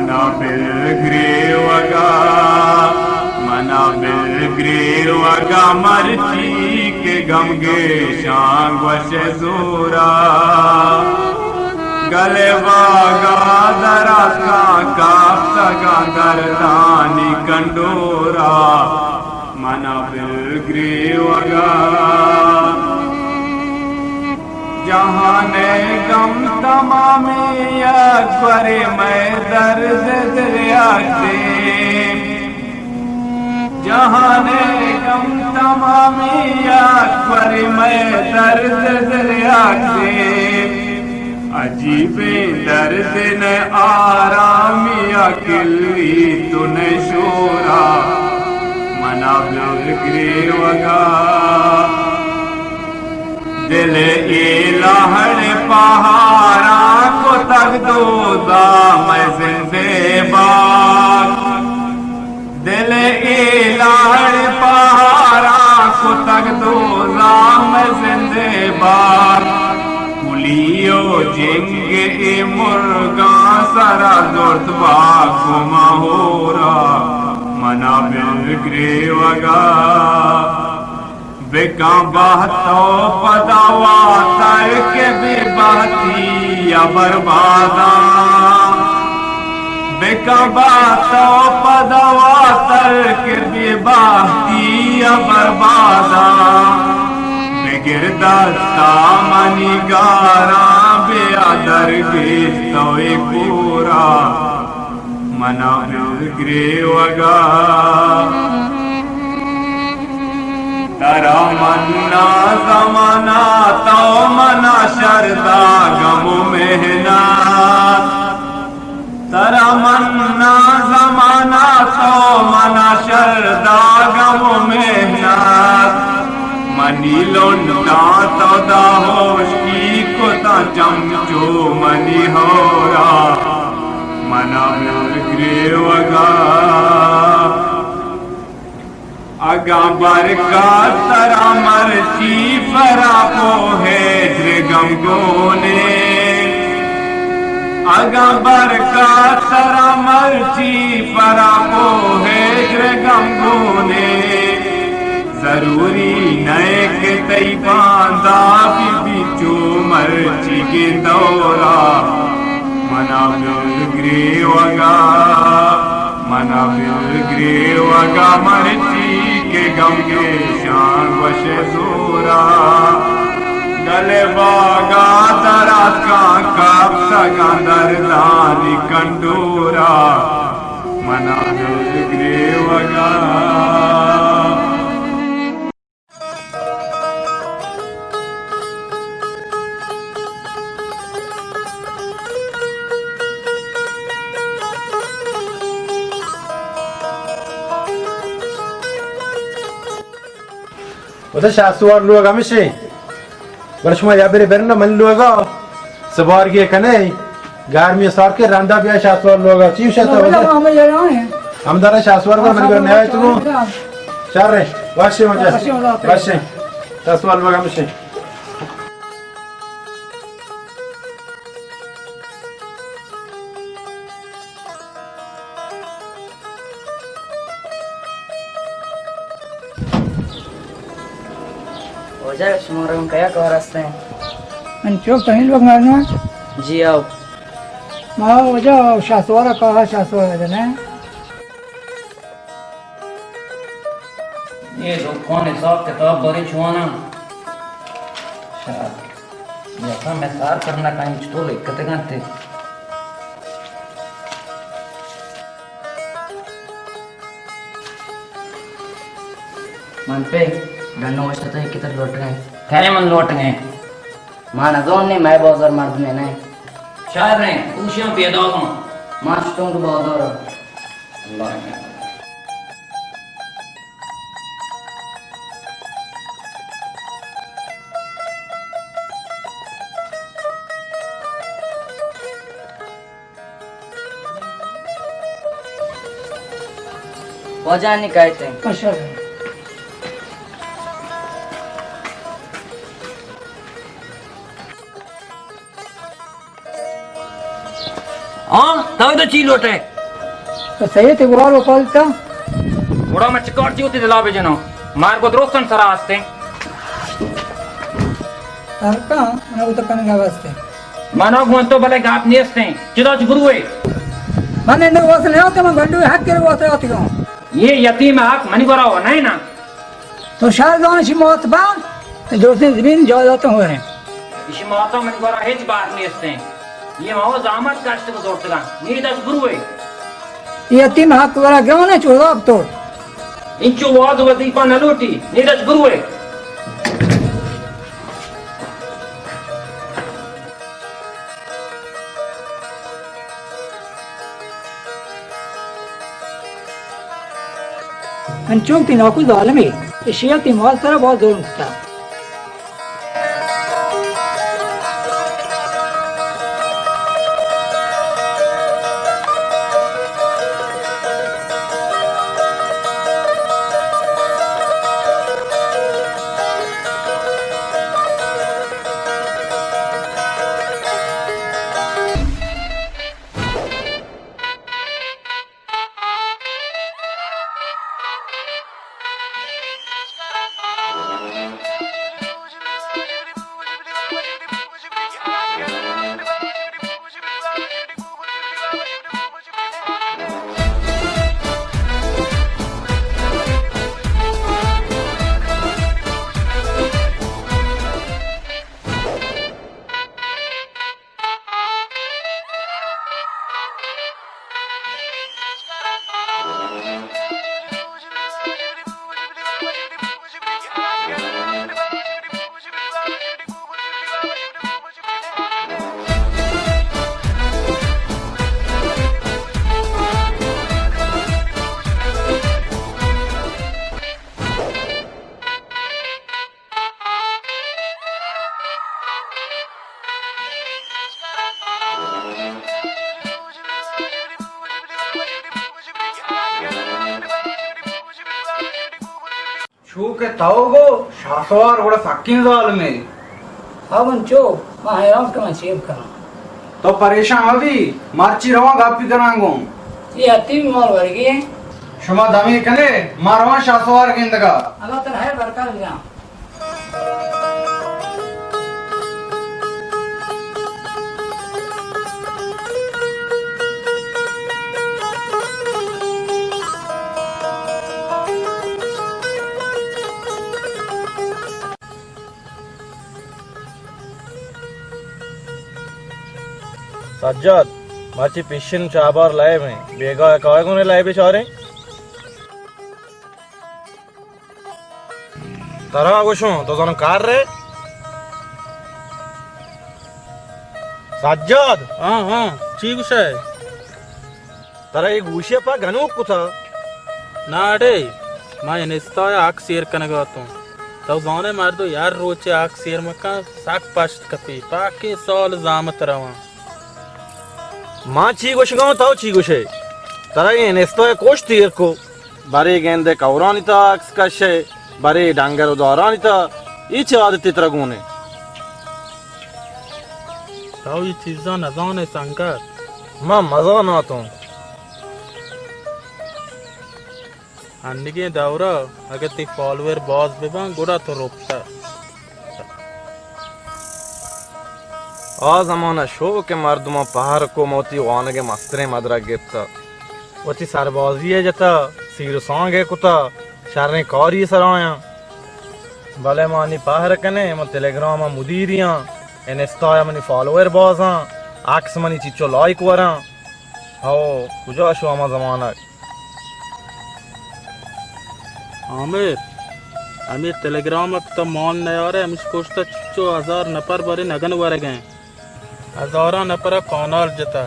منا بل گریوگا، منا بل گریوگا، مرچی کہ گمگیشاں گوش زورا، گل باگا دراتکاں کاپتگاں دردانی کنڈورا، منا بل گریوگا۔ جہان ءِ غم تمامی یک برے مئے درد دل یک دیم۔ جہان ءِ غم تمامی یک برے مئے درد دل یک دیم۔ عجیبیں درد نہ آرامی ءَ کلی تو نہ شورا، منا بل گریوگا۔ دل ءِ اے لہڑ پہاراں کتگ دوزا مئے زندے باگ۔ دل ءِ اے لہڑ پہاراں کتگ دوزا مئے زندے باگ۔ کلی ءُ جنگ ءِ اے مرگاں سرا زرت باگ گوں ما ہورا، منا بل گریوگا۔ بکن بہت ءُ پدا واتر کہ بے بہتی ءَ برباداں۔ بکن بہت ءُ پدا واتر کہ بے بہتی ءَ برباداں۔ بگر دستا منی گاراں بیا درگیج تو اے کورا۔ منا بل گریوگا۔ ترا منا زمانا تو منا شر دا غم ءُ محنت۔ ترا منا زمانا تو منا شر دا غم ءُ محنت۔ منی لنٹاں تو دا ہوشکی کتاں چمچو منی ہورا۔ منا بل گریوگا۔ اگاں برکات ترا مرچی فراق ءُ ہجر گمگونے، اگاں برکات ترا مرچی فراق ءُ ہجر گمگونے، ضروری نئے کہ تئی باندا بی بی چو مرچیگیں دورا۔ منا بل گریوگا، منا بل گریوگا، مرچی کہ گمگیشاں گوش زورا۔ گل باگا دراتکاں کپتگاں دردانی کنڈورا۔ منا بل گریوگا۔ وتا شاہ سوار لوگ ہمیشی۔ بلے شما یا برے برن من لوگا۔ سبارگی کنے، گارمی سار کے رندا بیا شاہ سوار لوگا۔ چی شاہ سوار؟ ہم دارا شاہ سوار کو من نیا تو۔ شر رے، واشے مجا۔ واشے۔ شاہ سوار لوگا ہمیشی۔ واجہ، شمارا من کیا کار ہستیں؟ من چوک تمہیں لوگ مارنا۔ جی آؤ۔ ما واجہ شاسوارا کہا، شاسوارا جنے۔ اے دکان حساب کتاب بارے چوانا۔ شاید یکا میں کار کرنا کہیں چطور لکھتے گنتے۔ من پہ ڈنو وشتا تو کتر لوٹ گئے۔ کہنے من لوٹ گئے۔ ما نزون نے، میں بازار مردمے نہیں۔ شاید نہیں، اوشیاں پیدا ہوں۔ ما شتوں تو بازار۔ اللہ۔ واجہ نی کائیت ایں۔ ماشاءاللہ۔ ہاں، تو تو چی لوٹے؟ سید گوار و پالتا۔ گڑا من چکار چی وتی دلا بجناں؟ مار گو درستن سرا ہستیں۔ سرکا، من گو تو کنگا بستیں۔ من گو تو بلے گپ نیستیں۔ چدا چ بروے؟ من نے واسطے نہیں ہوتے، من گنڈو حق کے واسطے آتی ہوں۔ یہ یتیم حق منی گورا ہو نہیں نا۔ تو شہر زان شی موت بان، تو درستیں زمین جائیداد ہو رہے۔ اشی ماتا منی گورا ہچ بار نیستیں۔ یہ ماو زحمت کشت کو زورتگا۔ نی دش بروے۔ یہ یتیم حق ورا گران ہے، چو عذاب تو۔ انچو واز وظیفہ نہ لوٹی، نی دش بروے۔ انچو تئی ناکو ظالمے، اشیا تئی مال سرا باز ظلم کتا۔ چو کہ تو گو شاہ سوار گڑا سکیں ظالمے۔ ہاں من چو، ما حیران کناں چے بکناں۔ تو پریشان مبی، مرچی رواں گپی کناں گوں۔ اے ہتی مال ورگی ایں۔ شما دمے کنے، ما رواں شاہ سوار گندگا۔ اللہ ترا ہیر برکت بداں۔ سجاد، مرچی پیشن چابار لائب ایں، بیگاہ کائے گونے لائب چاریں۔ ترا گوشوں، تو زانو کار رے؟ سجاد! ہاں، ہاں، چی گوشے؟ ترا اے گوشی پا گنوک کتا؟ نا اڑے، ما انستا ء عکس ایر کنگا اتوں۔ تو زانے مردو یار روچے عکس ایر مکن، سک پشت کپی، پاکے سال زامت رواں۔ ما چی گوشگاں، تو چی گوشے؟ ترا اے انستا ء کشت ایر کو۔ برے گندے کورانی تا عکس کشے، برے ڈنگر و دارانی تا، اے چے عادتے ترا گونے؟ تو اے چیزاں نزانے سنگت۔ ما مزاناتوں۔ انیگیں دورا اگہ تئی فالوور باز بباں، گڑا تو رپتہ۔ آ زمانہ شو کہ مردماں پہر کو، ما وتی وانگ ء مستریں مدرک گپتہ، وتی سربازی ء جتہ، سیر و سانگ ء کتہ، شریں کاری سرایاں۔ بلے ما نی پہر کنیں، من تلگرام ء مدیری آں، انستا ء منی فالوور بازاں، عکس منی چچو لائک وراں۔ ہو، کجا شو ہما زمانگ؟ عامر، ہمے تلگرام ء تو مان نیارے، ہمیش پشت ء چچو ہزار نفر برے نگن ورگ ء انت۔ ہزاراں نفر ء کانال جتہ،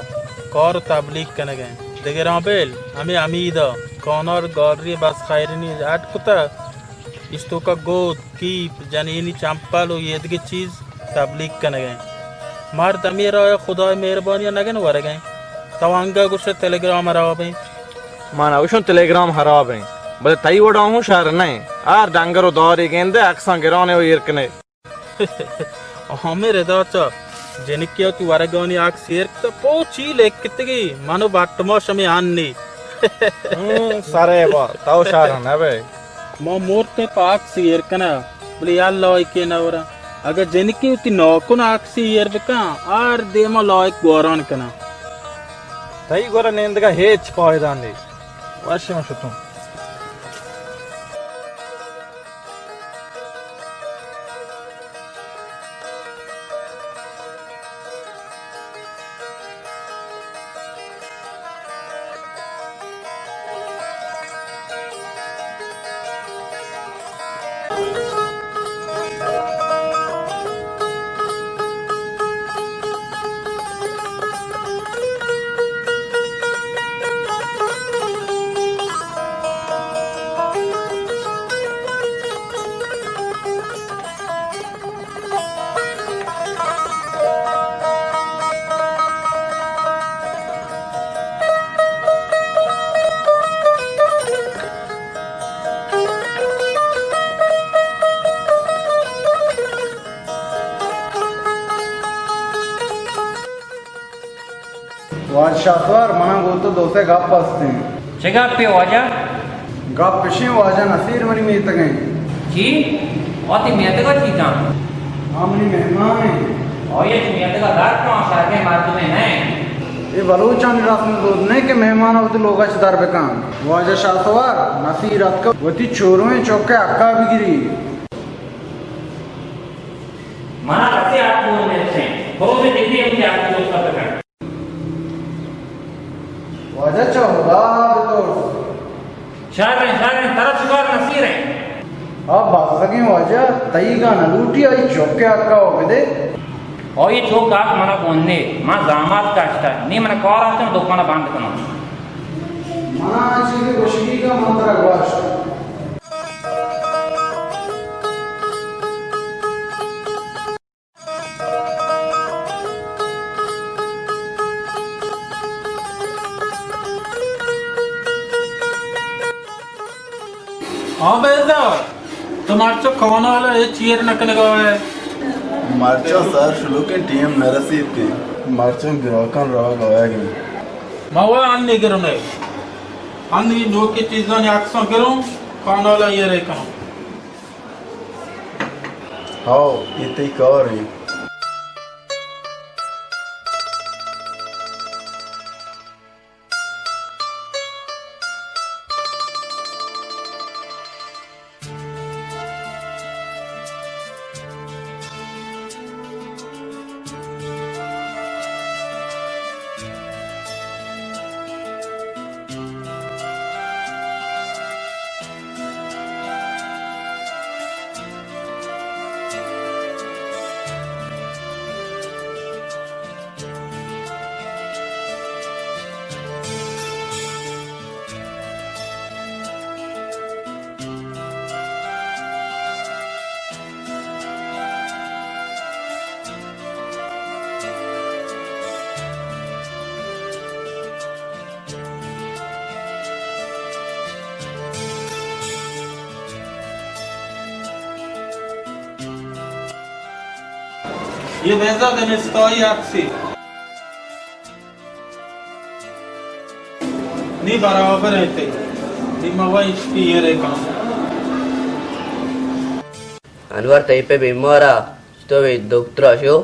کار و تبلیغ کنگ ء انت۔ دگراں بل، ہمے حمید ء کانال گالری بس خیرنی اڈ کتہ، اشتوکا گود، کیپ، جنینی چمپل و ایدگہ چیز تبلیغ کنگ ء انت۔ مرد ہمے راہ ء خدائے مہربانی ء نگن ورگ ء انت۔ تو انگہ گوشئے تلگرام ہراب انت۔ من نگوشاں تلگرام ہراب انت، بلے تئی وڑا ہوں شر نہ انت۔ ہر ڈنگر و دارے گندئے، عکساں گرانئے و ایر کنئے۔ عامر، ادا چہ جنکے وتی ورگانی عکس ایر کتہ، پو چی لکتگی؟ من و بٹماش ہمے ہنی۔ ہوں، سرے با، تو شر نہ بئے۔ ما مرت پاک سیر کنا، بلے یا لائکے نہ ورا۔ اگہ جنکی وتی ناکن آکسی ایر بکن، ہر دیما لائک گوران کنا۔ تئی گورا نندگا ہیچ فائدہ نہیں۔ وش ما شتوں۔ واجہ شاہسوار، منا گوں تو دو سے گپ ہستیں۔ چے گپے واجہ؟ گپ اشیں واجہ نصیر منی میتگ انت۔ چی؟ آ تئی میتگ ء چی کنت؟ آ منی مہمان انت۔ آئی ء چہ میتگ ء در کن، شریں مردمے نہ انت۔ اے بلوچانی رسم ء دود نہ انت کہ مہمان ء وتی لوگ ء چہ در بہ کن۔ واجہ شاہسوار، نصیر اتکگ وتی چوروئیں چک ء حق ء بگری۔ منا کسے حق چور نیست انت۔ بروز دگری ہم کہ حق چور سر بہ کن۔ واجہ چہ ہدا ء بترس۔ شر انت، شر انت، ترا چکار نصیر انت؟ آ بزگیں واجہ، تئیگا نہ لوٹی، آئی چک ء حق ء بدے۔ آئی چک ء حق منا گون نے، من زامات کشتہ، نی من کار ہستم دکان ء بند کناں۔ منا آ چیزے گوشگی کا من ترا گوشت۔ ہاں بیزا، تو مرچو کانال ء ہچ ایر نہ کنگا ئے؟ مرچاں سر شلوکیں ٹیم نہ رسیت کہ مرچاں گراکاں راہ گوائگ انت۔ ما وہ ہنی گرنے، ہنی نوکی چیزانی عکساں گروں، کانال ء ایر کنوں۔ ہاؤ، اے تئی کار انت۔ یہ بیزا دنستائی عکسی۔ نی برابر انت۔ نی ما وای اشتی یے رے کام۔ انور تئی پہ بیمارا تو وی دکترا شو؟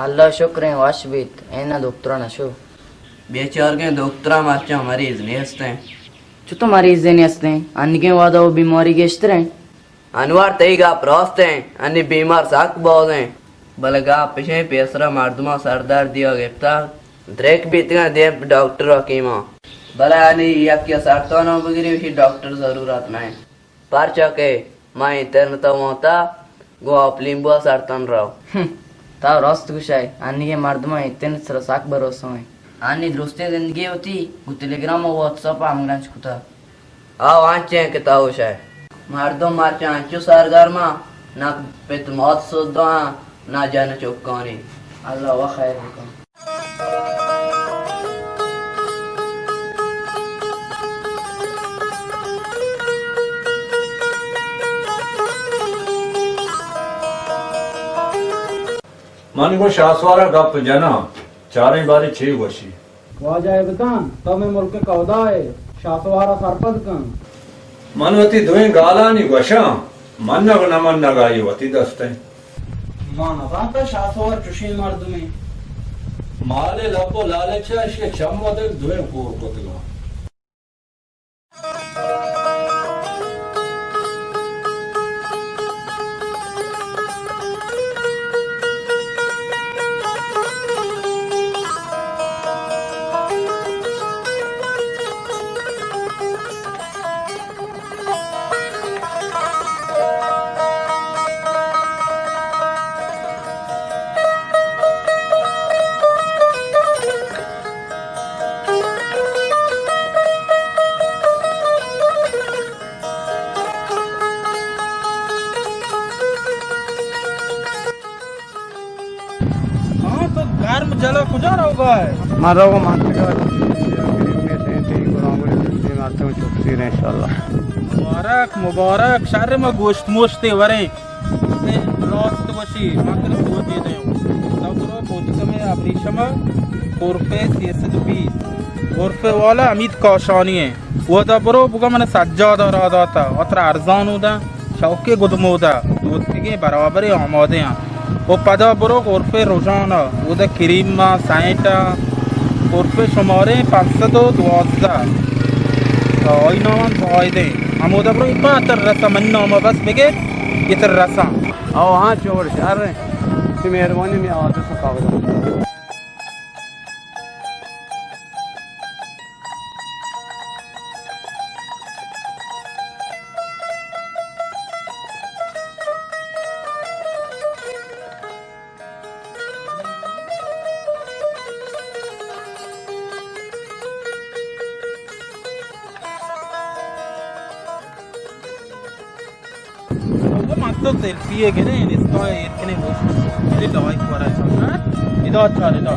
اللہ شکریں وش بیت، اینا دکترا نشو۔ بیچارگیں دکترا مرچاں مریض نیستیں۔ چتو مریضے نیستیں؟ انگیں وہدا و بیماری گیشتریں۔ انوار تئی گپ راست انت، انی بیمار سک باز انت، بلے گپ اش انت پیسرا مردماں سردردی ء گپتگ، درک بیتگ انت دیم پہ ڈاکٹر حکیماں۔ بلے انی یکے ء سرطان ء بگری، اشی ڈاکٹر ضرورت نہ انت، پرچا کہ من انٹرنیٹ ء وانتہ گوں آپ لیمبو ء سرطان رو۔ ہم، تو راست گوشئے، انیگیں مردماں انٹرنیٹ سرا سک بھروسہ انت۔ انی درستیں زندگی وتی گوں ٹیلیگرام ء واتساپ ء ہمگرنچ کتگ۔ آ انچیں کہ تو گوشئے۔ مردم مرچاں انچو سرگرم انت، نہ پت مات سداں، نہ جن چکانی۔ اللہ و خیر بکن۔ من گوں شاہسوار ء گپ جناں، چاریں باریں چے گوشی۔ واجہ ابتان، تو مئے ملک ءِ کئودا ئے، شاہ سوار ءَ سرپد کن۔ من وتی دوئیں گالانی گوشاں، منگ نہ منگ آئی وتی دست ءَ۔ ما نزانت شاہ سوار چشیں مردمے۔ مال ءِ لب ءُ لالچ ءَ اشی ءِ چم ودگ دوئیں کور کتگاں۔ ہاں، تو گرم جلا کجا روگا ئے؟ من روگا مانتگا، گرمی سینتی گرام گرمی سینتی ماتوں چکسی انشاءاللہ۔ مبارک، مبارک، شر ما گوشت موشتے وریں۔ اے راست وشی، من ترا سوجے دیوں۔ تو برو کوتکمے ابریشم، غرفہ سیصد و بیست، غرفہ والا حمید کاشانی ایں۔ اودا برو بگا من سجاد ءَ را داتا، و ترا ارزان اودا، شوقے گدمودا، دوتکگیں برابرے آمادے آں۔ و پدا برو غرفہ رژانا، اودا کریم ءَ، سینٹ ءَ، غرفہ شمارے پنچ سد و دوازدہ۔ آئی نام زاہدیں۔ ہمودا برو، اے پاتر رسا، من نام بس بگے، یہ تر رسا۔ او ہاں، چوڑ شر ہے۔ چی مہربانی، میں آدرس کاغذ۔ تو من تو سیلفی ءَ گریں، انستا ءَ ایر کنیں، گوش، بلے لائک ورا ہے، ہاں؟ ادا چار، ادا۔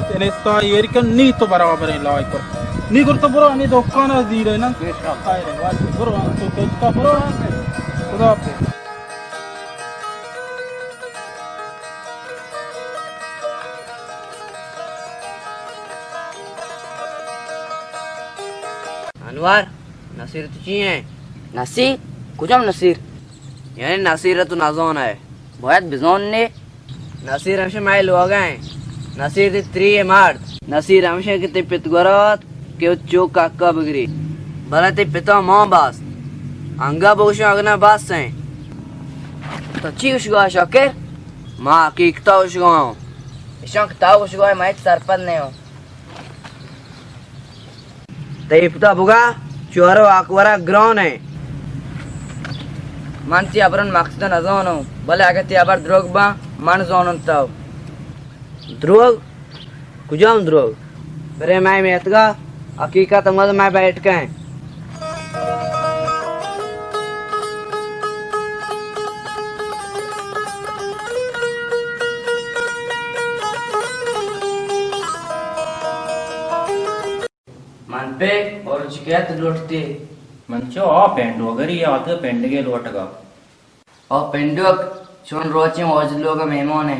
تو انستا ءَ ایر کن، نی تو برابر ہے، لائک ور۔ نی گر تو برو، ہمیں دکان ءَ زیر ہے نا۔ خیر ہے، واجہ، برو، تو، تو، تو برو۔ خدا حافظ۔ انور، نصیر تو چی ہیں؟ نصیر؟ کجام نصیر؟ یعنی نصیر تو نزان ہے؟ باید بزان نے۔ نصیر ہمشہ مئے لوگ ہیں۔ نصیر تی تری مرد۔ نصیر ہمشہ کہ تی پت گورات کہ چوک کاکا بگری۔ بلے تی پتا ماں باست۔ انگا بگوشاں اگنا باست ہیں۔ تو چی گوشگا شاکر؟ ما حقیقتا گوشگا ہوں۔ اشان کہ تا گوشگا ہے، ما ہچ سرپد نہیں ہوں۔ تئی پتا بگا چوارو آکورا گران ہے۔ من تی ابرن مقصد نزانوں، بلے اگہ تی ابر دروگ باں، من زانوں تو۔ دروگ؟ کجام دروگ؟ برے مئے میتگا، حقیقت مد مئے بیٹھکیں۔ من پہ اور چکیت لوٹتے۔ من چو آ پینڈوگری آتک پینڈگے لوٹگا۔ او پنڈوک، چون روچیں واجہ لوگ ء مہمان ئے؟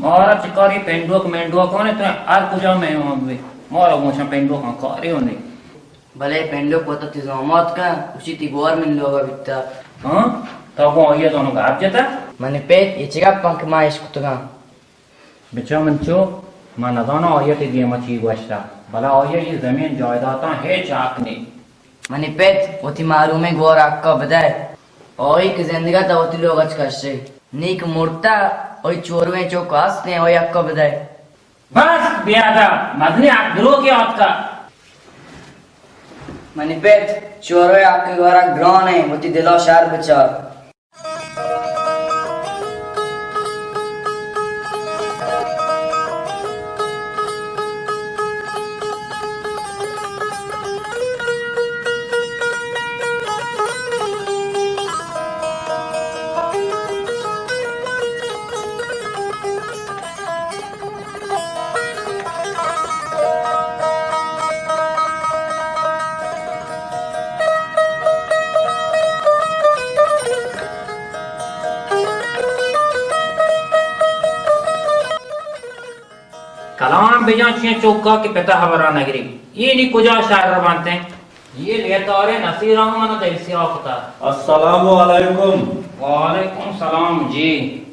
مارا چکاری پنڈوک مینڈوکاں ئے، تو ہر کجا مہمان بے، مارا گوشاں پنڈوکاں کارے و نے۔ بلے پنڈوک وتا تی زامات کن، گوشی تی گوار من لوگ ء بیتا۔ ہاں؟ تو گوں آئی ء زانو گپ جتا؟ منی پت، اے چہ گپاں کہ ما اشکتگاں؟ بچا من چو، ما نزاناں آئی ء تئی دیما چی گوشتہ، بلے آئی ء اے زمین جائیداداں ہچ حق نی۔ منی پت، وتی محرومیں گوار ء حقا بدئے۔ آئی کہ زندگا تا وتی لوگ اچ کشے۔ نی کہ مرتہ، آئی چورویں چک ہستیں، آئی حقا بدئے۔ بس بیادب، مزنیں حق دروکے آتکا۔ منی پت، چورویں حق گوارا گران ایں، وتی دلا شر بچار۔ بجان چیئے چوکا کہ پتا ہبرا نگری۔ اے نی کجا شہر روانتے؟ اے لیتارے نصیر احمد دل سیاہ کتا۔ السلام علیکم۔ وعلیکم السلام جی۔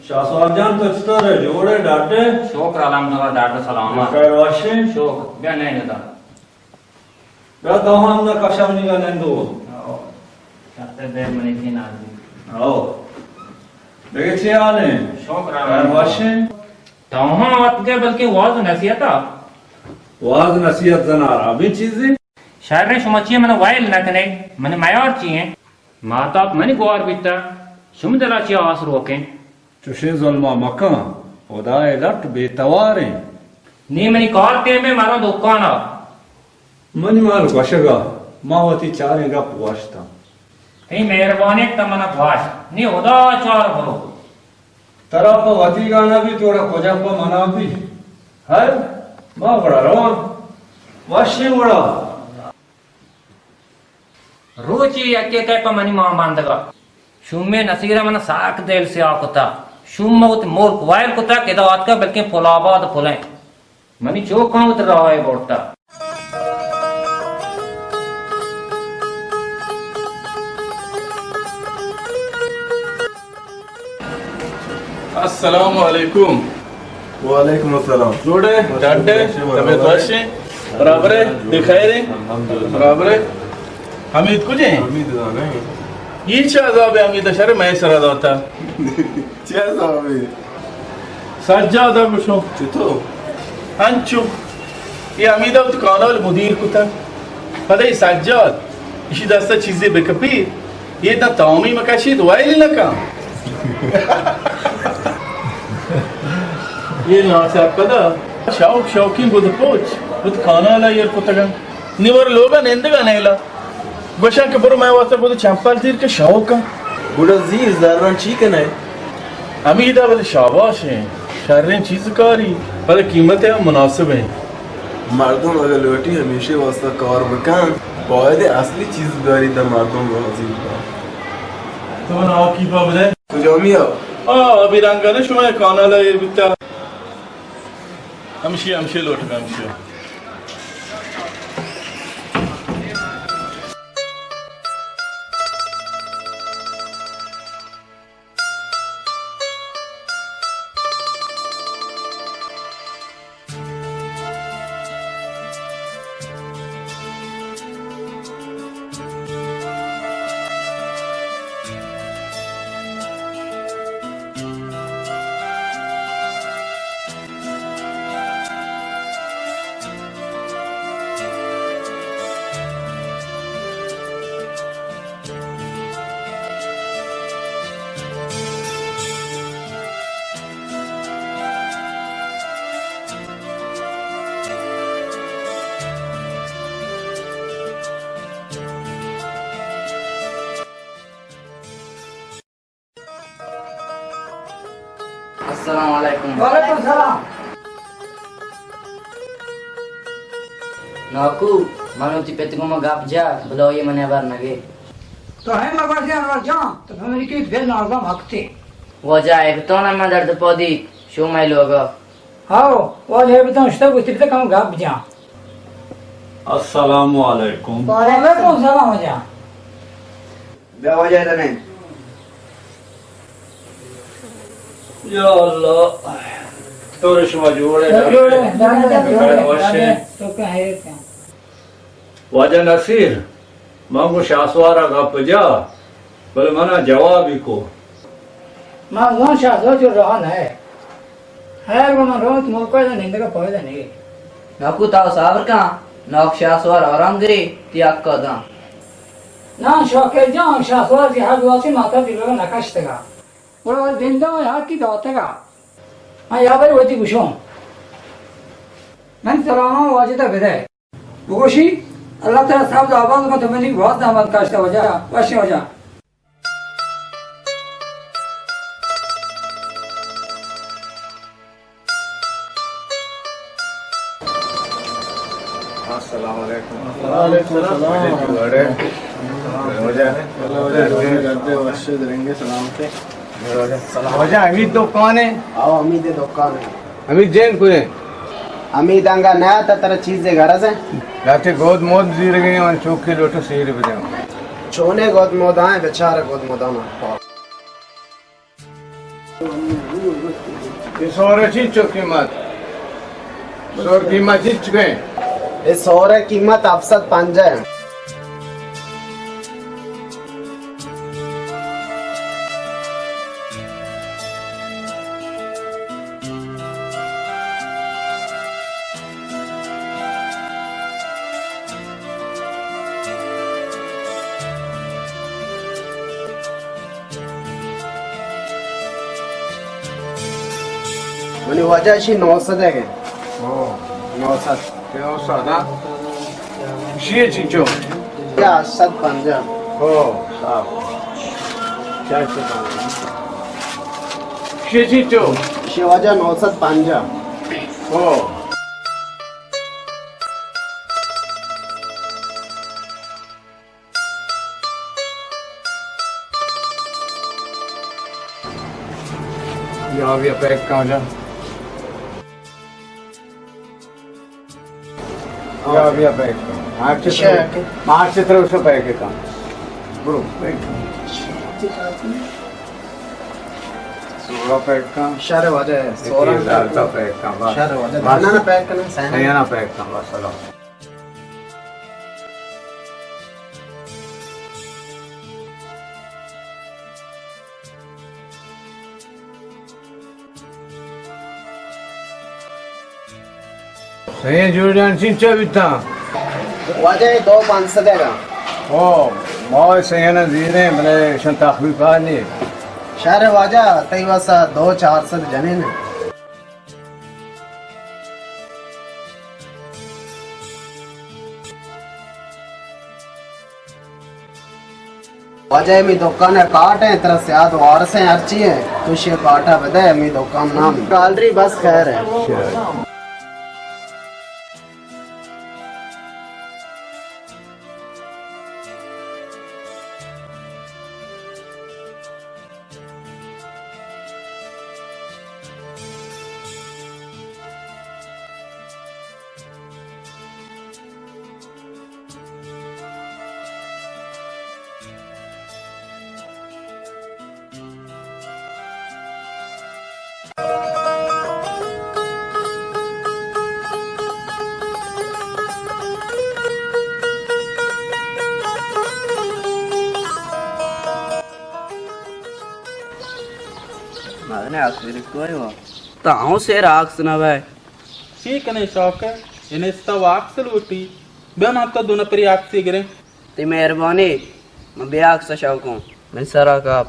شاہ سوار جان تو چطور ہے؟ جوڑ ہے؟ ڈاڈ ہے؟ شکر الحمدللہ، ڈاڈ سلامت۔ خیر واشے؟ شکر، بیا نہیں ندا۔ بیا تو ہم نہ کشم نگا نندو۔ او، شتے بے منی کی نازی۔ او۔ بگے چی حال ہے؟ شکر خیر الحمدللہ۔ واشے؟ تو ہم وت گئے بلکہ واز نصیحت آ۔ واز نصیحت زنار، ابھی چیزیں؟ شر، شما چی من وائل نہ کنے؟ من میار چی ہیں؟ ماتاپ منی گوار بیتا، شما دلا چی آس روکیں؟ چوشیں ظلما مکن، خدائے لٹ بے تواریں۔ نی منی کار ٹیمے مرا دکانا۔ منی مال گوشگا، ما وتی چاریں گپ گوشتاں۔ تئی مہربانی تا منا گوشت، نی خدا چار برو۔ ترا پہ وتی گانا بھی توڑا کجا پہ منا بھی۔ ہر ما گڑا رواں، وشیں گڑا۔ روچے یکے کئے پہ منی مان باندگا۔ شومیں نصیرا من ساک دل سیاہ کتا۔ شوم وت ملک وائل کتا کہ ادا آتکا بلکیں پل آباد پلیں۔ منی چوکاں وت راہ برتا۔ السلام علیکم۔ وعلیکم السلام۔ جوڑ ئے؟ ڈاڈ ئے؟ طبیعت وش ئے؟ برابر ئے؟ بخیر ئے؟ الحمدللہ۔ برابر ئے؟ حمید کجا ئے؟ حمید زانہ ئے۔ اے چہ عذاب ئے حمید شر مئے سرا داتا۔ چہ عذاب ئے؟ سجاد ءَ گوشوں۔ چتو؟ انچو۔ اے حمید ءَ وتی کانال مدیر کتگ۔ پدا اے سجاد، ایشی دست ءَ چیزے بکپیت، اے داں تامی مکشیت، ویل نہ کن۔ اے ناسرپد ءَ شوق شوقیں گد پوچ وتی کانال ءَ ایر کتگ انت۔ نی ور لوگ ءَ نندگ ءَ نیلا۔ گوشاں کہ برو مئے واسطہ گد چمپل زیر کہ شوق ءَ۔ گڑا زیر زراں چی کنئے؟ حمید ءَ بلے شاباش ایں، شریں چیز کاری، پدا قیمت ءَ ہم مناسب ایں۔ مردم اگاں لوٹی ہمیشی واسطہ کار بکن، باید اصلی چیز داری داں مردم راضی بکن۔ تو من آکی پا بدے۔ کجامی ءَ؟ آ، ابھی رنگ نے شما کانال ءَ ایر بیتا۔ ہمشی، ہمشی لوٹ بہ ہمشی۔ السلام علیکم۔ وعلیکم السلام۔ ناکو، من وتی پت گوما گپ جت، بلے آئی ءَ منی ہبر نہ گپت۔ تو ہمے مگوش انور جان، تو پہ منی کیت بے نازم ہکتے۔ واجہ ایبتان ءَ من درد پا دیت، شو مئے لوگ ءَ۔ ہاو، واجہ ایبتان شتگ، وتی پت ءَ کم گپ جان۔ السلام علیکم۔ وعلیکم السلام واجہ۔ بیا واجہ ادھر نہیں۔ یا اللہ، تو شما جوڑ ئے؟ جوڑ ئے، جوڑ ئے، جوڑ ئے، وش ئے؟ تو کہ ہے کیا؟ واجہ نصیر، من گوں شاہ سوار ءَ گپ جا، بلے منا جوابی کو۔ من زان شاہ سوار جو راہ نہ ہے۔ خیر، گڑا من رواں، تو ملک ءَ نندگ ءَ پائدہ نہ۔ ناکو، تو صبر کن، ناکو شاہ سوار آرام گری، تی حق ءَ داں۔ ناں شاکر جان، شاہ سوار تی حق واسی ماتا دلو نکشتگا۔ گڑا زندہ حقی داتگا۔ من یا بری وتی گوشوں۔ من سلاماں واجہ ءَ بدئے۔ بگوشی، اللہ تعالی سبز آباد کن، تو منی باز زحمت کشتہ واجہ، وشیں واجہ۔ السلام علیکم۔ وعلیکم السلام۔ واجہ جوڑ ئے؟ واجہ۔ واجہ جوڑ ئے، گردے وشے درنگے سلامتے۔ واجہ حمید دکان ہے؟ آؤ، حمید دکان ہے۔ حمید جین کو ہے؟ ہمے دانگا نہ آتا، ترا چیزے غرض ہے؟ لہتے گود مود زیرگی، من چوکی لوٹو سیر بدیاں۔ چونے گود مود آئیں، بچار گود مودانا۔ اے سورے چنچو قیمت؟ سور قیمت چنچو ہے؟ اے سورے قیمت ہفت سد پنجاہ ہے۔ منی واجہ اشی نو سد ہے کہ؟ ہو۔ نو سد۔ نو سد، ہاں۔ اشی چنچو؟ یا ہشت سد پنجاہ۔ ہو، صاحب۔ چار سد پنجاہ۔ اشی چنچو؟ اشی واجہ نو سد پنجاہ۔ ہو۔ یا بیا پیک کن جان۔ یا بیا پیک کن۔ مارچ اچھا، تر-، اوکے۔ مارچ تر اس پیک کن۔ برو، پیک کن۔ سورا پیک کن۔ شر واجہ، سورا پیک کن۔ پیک کن، بس۔ شر واجہ، بس۔ دانا پیک کن، سینا۔ سینا پیک کن، بس، سلام۔ سئیں جوڑ جان چنچا بیتاں؟ واجہ اے دو پانچ سد ءَ گا۔ او، ما سئیں نہ زیریں، بلے شن تخفیف آ نہیں۔ شر واجہ، تئی واسا دو چار سد جنین۔ واجہ، ہمے دکان ءَ کاٹ ایں، ترا سیاد وارس ایں، ہرچی ایں، تو شے کاٹ ءَ بدے، ہمے دکان نام گالری، بس خیر ایں۔ مزنیں آکس بری کوئی ہو۔ تو ہوں سیر آکس نہ بئے۔ چی کنے شوق ہے؟ انستا و آکس لوٹی۔ بیا ما تو دو نفری آکسی گریں۔ تئی مہربانی، من بے آکس شوق ہوں۔ من سرا کاپ۔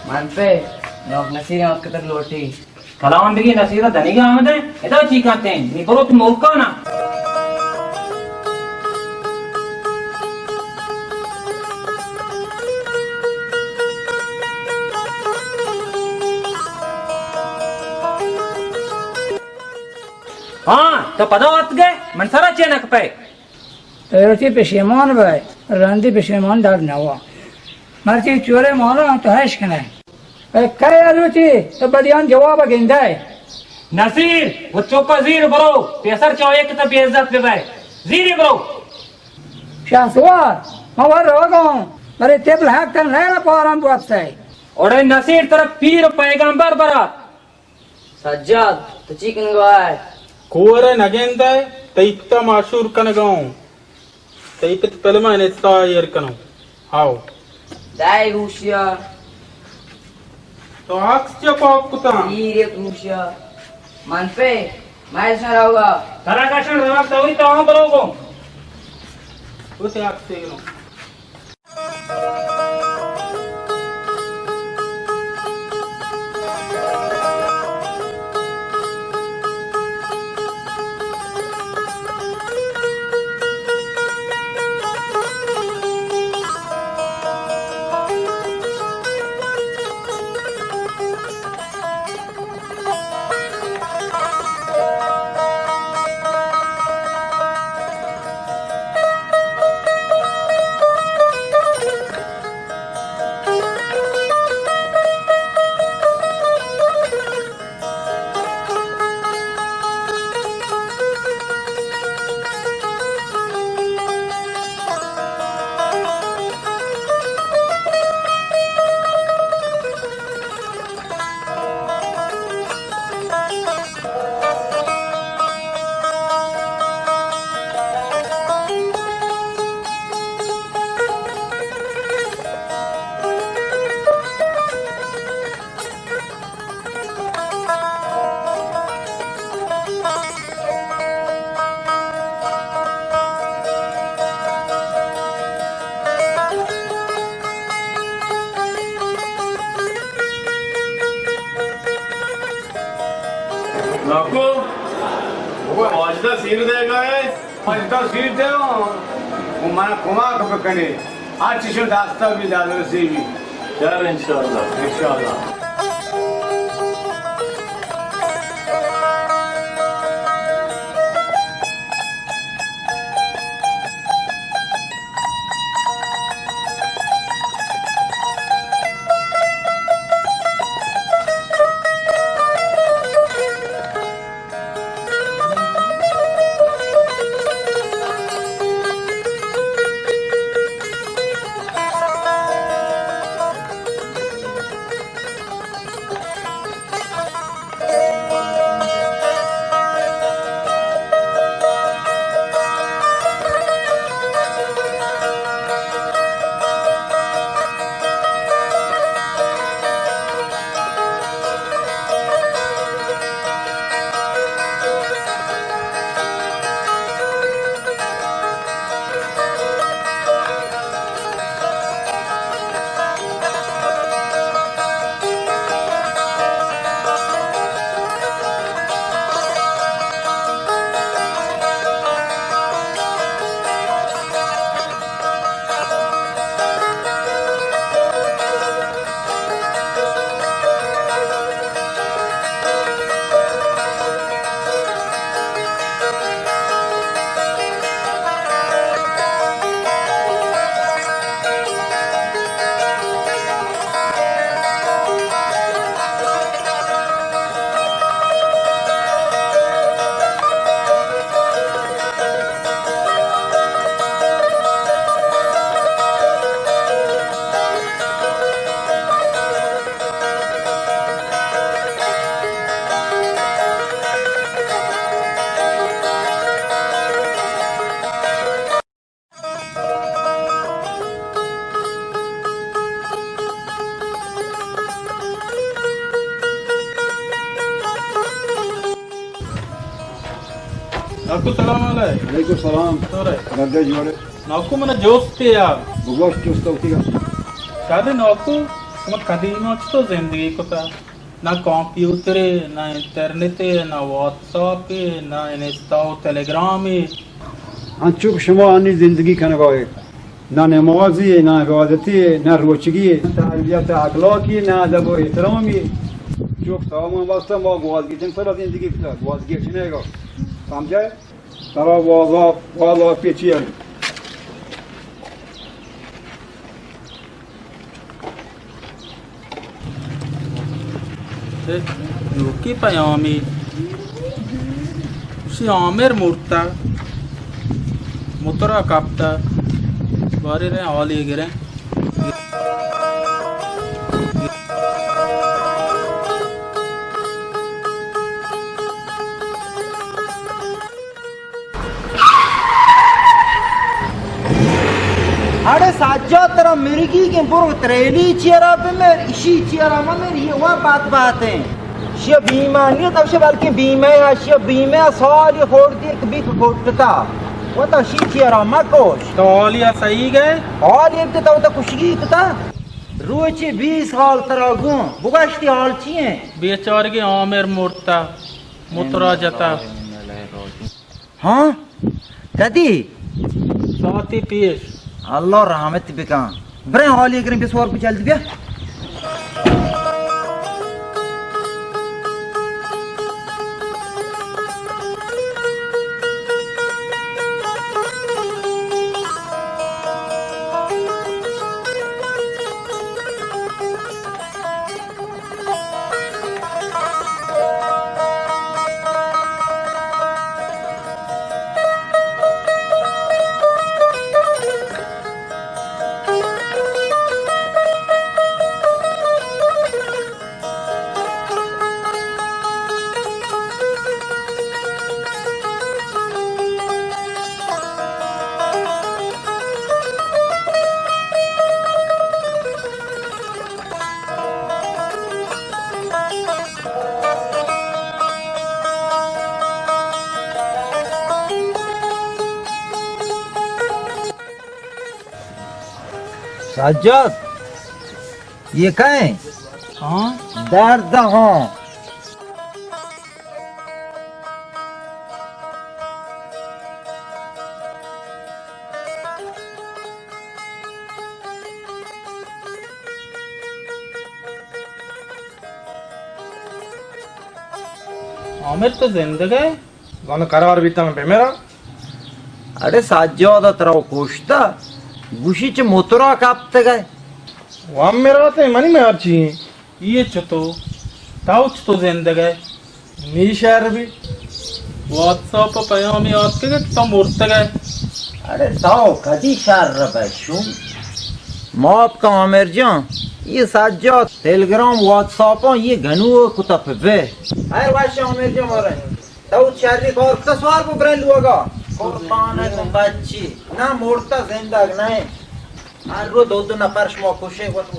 من پہ نوک نصیر آتکتگ لوٹی۔ کلاوندگی نصیر ءَ دنیگا آمد ایں، ادا چی کنت ایں؟ نی برو تو ملکانا۔ ہاں، تو پدا آتکئے، من سرا چے نکپئے؟ تئی روچی پشیمان بئے، رندی پشیمان در نوا۔ مرچی چورے مانا تو ہش کنئے۔ اے کئے روچی تو بدیان جواب گندئے۔ نصیر، وہ چوکا زیر برو، پیسر چاہے کہ تو بے عزت ببئے۔ زیری برو۔ شہسوار، ما ور روگا ہوں، برے تبل حق تن لیلا پارم بوپسئے۔ اوڑے نصیر ترا پیر و پیغمبر برات۔ سجاد، تو چی کنگا ئے؟ کور ءَ نگندئے، تئی پت ءَ ماشور کنگا اوں۔ تئی پت پلم ءَ انستا ءَ ایر کنوں۔ آؤ۔ دائے گوشیا۔ تو عکس چہ پاک کتاں؟ ایر گوشیا۔ من پہ، میں شراوا۔ ترا کشن رونق توری تو ہم برو گو۔ اسے عکس دیکھ لو۔ ناکو، واجدہ سیر دے گئے۔ واجدہ سیر دے ہوں۔ وہ منا کمک بکنے۔ ہر چیز داستا بھی دادرسی بھی۔ چل انشاءاللہ۔ انشاءاللہ۔ ناکو، سلام علیک۔ وعلیکم السلام۔ تو رہے؟ گڈے جوڑے۔ ناکو، من جوست یار۔ بگوش جوست ہوتی گا۔ شادی ناکو، شما قدیما چطور زندگی کتا؟ نہ کمپیوترے، نہ انٹرنیٹے، نہ واتساپے، نہ انستا و تلگرامے۔ انچو کہ شما انی زندگی کنگا ئے، نہ نمازی، نہ عبادتی، نہ روچگی، نہ تربیت اخلاقی، نہ ادب و احترامی۔ چوک سامان واسطہ ما گوازگیتن سرا زندگی کتا، گوازگی چنے گا۔ سمجھے؟ ترا والا، والا پیچی ہے۔ اے نوکی پیامی، شی عامر مرتا، مترا کپتا، بارے رہے حالی گرے۔ اڑے سجاد، ترا مرگی کہ برو تریلی چیرا بمر، اشی چیرا ممر، یہ وا بد بات ہیں۔ شی بیمہ نیت، اوشی بلکہ بیمہ ہے، شی بیمہ سالی خوردی کہ بیت گھٹتا۔ و تا شی چیرا مکوش۔ تو حالی صحیح گئے؟ حالی ابت تو تا کشگی کتا۔ روچی بیس حال ترا گون۔ بگشتی حال چی ہیں؟ بیچارگی عامر مرتا۔ مترا جتا۔ ہاں؟ کدی؟ ساعتی پیش۔ اللہ رحمت بکن۔ برے حالی گریں بسوار کو جلد بیا۔ سجاد، یہ کہیں؟ ہاں؟ درد ہاں۔ عامر، تو زندگ ئے؟ زاناں قرار بیتاں بمراں۔ اڑے سجاد ءَ ترا کشتہ، گوشی چہ موترا کپتگ ئے۔ وام مرات ئے، منی مرچی ایں۔ اے چتو؟ تو چتو زندگ ئے؟ نی شر بی۔ واتساپ ءَ پیامے آتکگ کہ تو مرتگ ئے۔ اڑے تو کدی شر بئے شوم؟ معاف کن عامر جان، اے سجاد ٹیلیگرام واتساپاں اے گنوک کتہ پہ بے۔ ہیر وش عامر جان، مارا تو شری کار کتہ، سوار بو برے لوگا۔ قربان اتاں بچی، نہ مرتہ زندگ نہ۔ ہر رو دو دو نفر شما کشے وت۔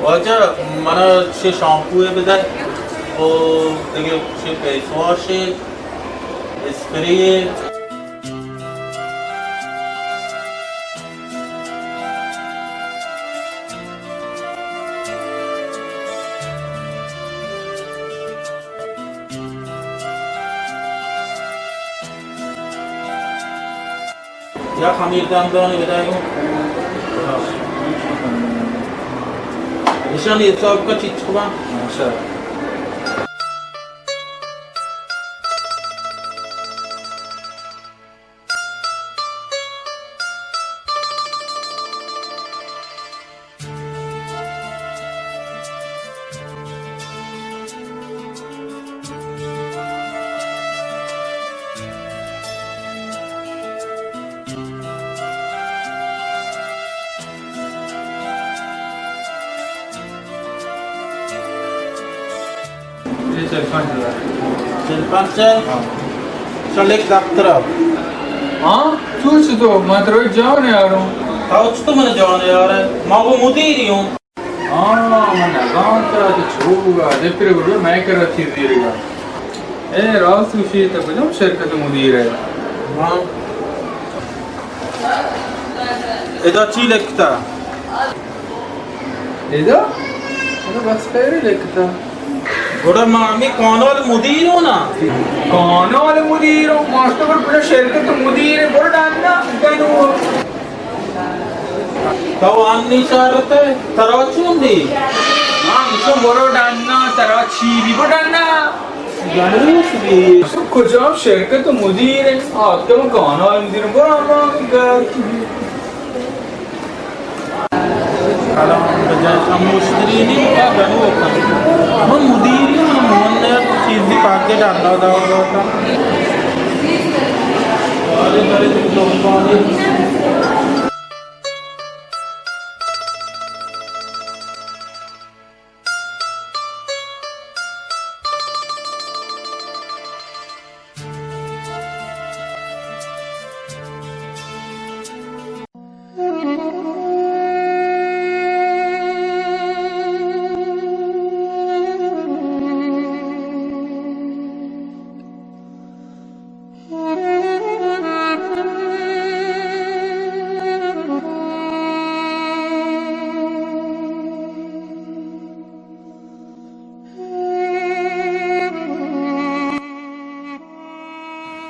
واجہ، منا چھ شامپو بدے، او دگہ چھ فیس واش، اسپرے۔ یا خمیر دندانی بدای گوں۔ نشانی حساب کا چیچ کبا۔ اے چل پنچ ہزار۔ چل پنچ ہے؟ ہاں۔ چل ایک دفتر ہے۔ ہاں؟ چون چطور؟ من ترا جان یاروں۔ تو چطور من جان یار ہے؟ ما وہ مدیری ہوں۔ ہاں، من نزانتا کہ چو بوگا، دپرے بوگا، مئے کرا چیز دیرگا۔ اے راست گوشی، تو کجام شرکت مدیر ہے؟ ہاں۔ ادا چی لکھتا؟ ادا؟ ادا بس پیرے لکھتا۔ گڑا ما ہمیں کانال مدیر ہوں نا؟ کانال مدیر ہوں، ماسٹر پر پورا شرکت مدیر ہے، بڑا ڈاننا، گنو۔ تو آنی چارت ئے، ترا چون دی؟ من چون برو ڈنا، ترا چی بی بو ڈنا؟ گنوک بی۔ تو کجام شرکت مدیر ئے؟ آتکم کانال مدیر، برو ہما گھر۔ سلام بجا، شموشتری نی کا گنوک۔ من مدیری، من موہن نے چیزی پاکٹ آتا دا ہوتا۔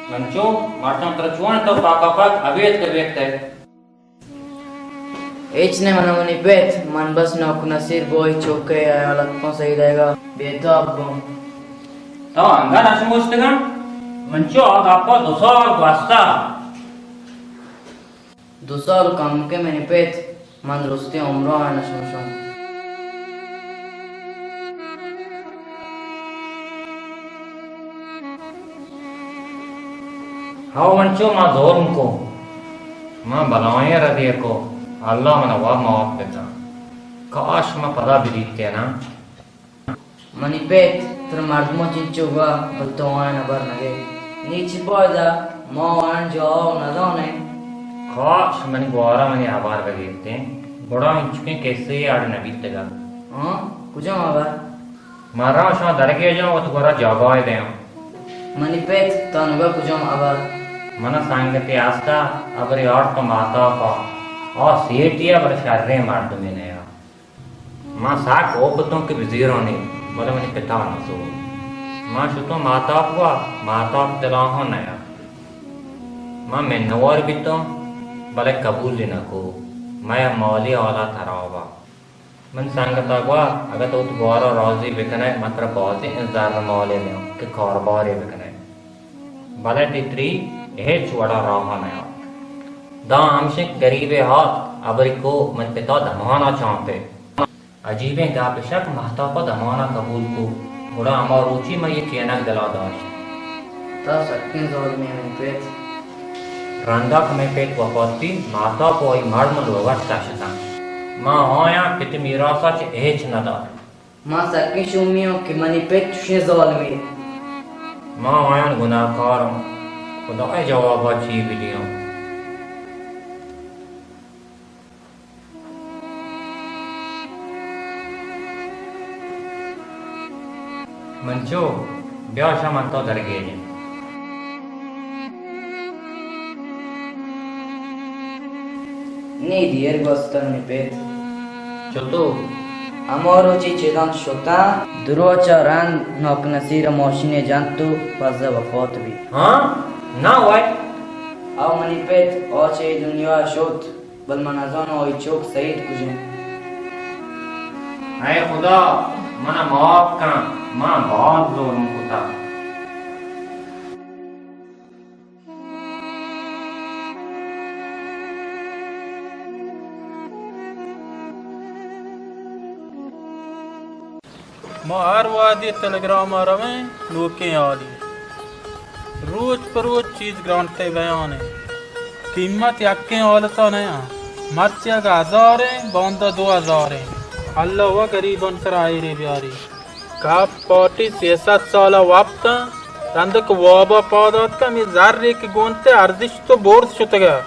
من چو مردم ترا چون تو پاکا پاک ابید کے بیکتے۔ ہچ نہ من منی پت، من بس نوک نصیر بوئی چوکے حیالت پوں سہی دئیگا بے تاب بوں۔ تو انگا نہ شموشتگاں؟ من چو آ گپا دو سال گوستا۔ دو سال کمکے منی پت، من درستیں عمرا نہ شمشوں۔ ہو منچو، ما ظلم کو، ما بلائیں ردے کو، اللہ منا وا معاف بکن۔ کاش ما پدا بدیتے نا۔ منی پت، ترا مردماں چنچو گوا، بل تو آیان ہبر نہ گئے۔ نی چی پائدہ، ما آیان جواب نہ دانیں۔ کاش منی گوارا منی ہبر بگیتیں، گڑا انچکیں کسے اڑ نہ بیتگا۔ ہاں، کجام ہبر؟ من راں شاں درگیجاں وت گورا جاگاہے دیاں۔ منی پت، تانگا کجام ہبر؟ منا سنگتے ہستا، ہبرے آرت پہ ماہتاپا۔ آ سیٹی ء بلے شریں مردمے نیا۔ من سک ہوپ اتوں کہ بزیرانی، بلے منی پتا نزور۔ من شتوں ماہتاپ گوا، ماہتاپ دلاہاں نیا۔ من منوار بیتوں، بلے قبول نہ کو۔ مئے مالی حالت ہرابا۔ من سنگتا گوا، اگہ تو وت گوارا راضی بکنئے، من ترا بازیں زر مالے دیاں کہ کاربارے بکنئے۔ بلے تئی تری ہچ وڑا راہ نیات۔ داں ہمشک گریبے ہات، ہبری کو من پتا دمانا چانپے۔ عجیبیں گپ شک مہتاپا دمانا قبول کو، گڑا ہما روچی من یہ کینگ دلا داشت۔ تا سکیں ظالمے منی پت۔ رندا کہ مئے پت وفات بی، ماہتاپ و آئی مردم لوگا شتگ شتاں۔ ما آیاں پت میراثا چہ ہچ ندات۔ ما سکیں شومی اوں کہ منی پت چوشیں ظالمے۔ ما آیان گناہکار اوں۔ خدائے جوابا چی بدیاں؟ منچو، بیا شا من تو درگیجیں۔ نی دیر گوستہ منی پت۔ چتو؟ ہما روچی چدان شتاں، دروچا رند ناک نصیر ماشینے جنت و پزا وفات بی۔ ہاں؟ نا وای۔ او منی پت، آ چہ اے دنیا شت۔ بل من نزاناں آئی چک سعید کجا انت۔ اے خدا، منا معاف کن، من باز ظلم کتا۔ ما ہر وہدی تلگرام ء رویں، نوکیں حالی۔ روچ پہ روچ چیز گرانٹے بیان انت۔ قیمت یکیں حالتا نیاں۔ مرچی اگہ ہزاریں، باندا دو ہزاریں۔ اللہ و گریبان سرا ہیرے بیاری۔ کپ پارٹی سیصد سالا وپتاں، رندک وابا پاد آتکاں، ہمے زرے کہ گونتے ارزشت و برز شتگا۔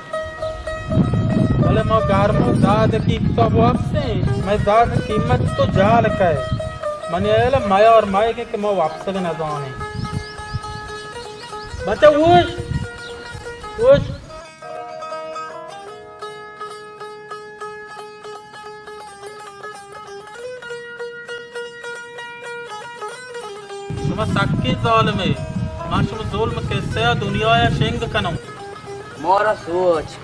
بلے ما گرم و داد قیمتا بوپسیں، مئے زر قیمت تو جال کئے۔ منی علم میار مئیگے کہ ما وپسگ نزانیں۔ بچہ اوش، اوش۔ شما سکیں ظالمے، من شما ظلم کسہ ء دنیا ء شنگ کنوں۔ مارا سوچ۔